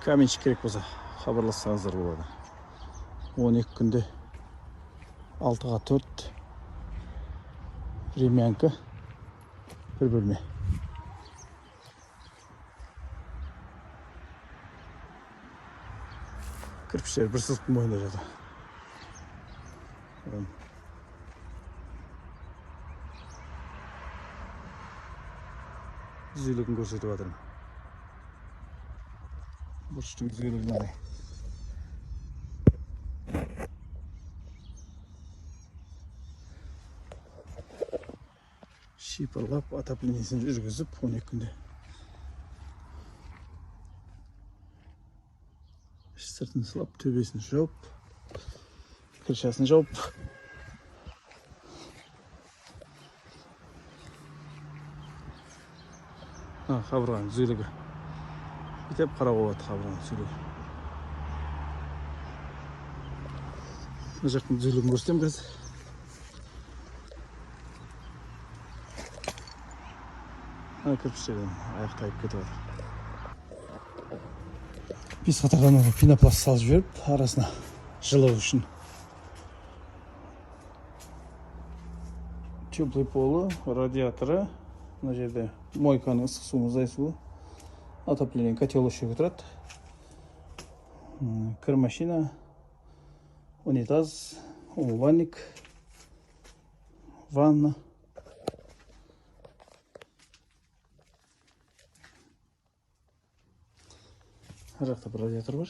Каменщик керек болса, хабарлассаңыздар болады. 12 күнде, 6-ға 4, времянка, бір бөлме. Кірпіштер бір сызықтың бойында жатыр. Түзулігін көрсетіп жатырмын. Бұрыштың түзулігі мынандай. Шипырлап, отоплениесін жүргізіп, 12 күнде. Іш сыртын сылап, төбесін жауып, крышасын жауып. Қабырғаның түзулігі. Бүйтіп қарауға болады қабырғаның түзулігі. Мына жақтың түзулігін көрсетемін қазір. Ана кірпіштерден аяқ тайып кетіп жатыр. 5 қатардан пенопласт салып жіберіп, арасына жылу үшін. Теплый полы, радиаторы, мына жерде мойканың ыстық су, мұздай суы, отопление, котел осы жерге тұрады. Кір машина, унитаз, умывальник, ванна. Ар жақта бір радиатор бар.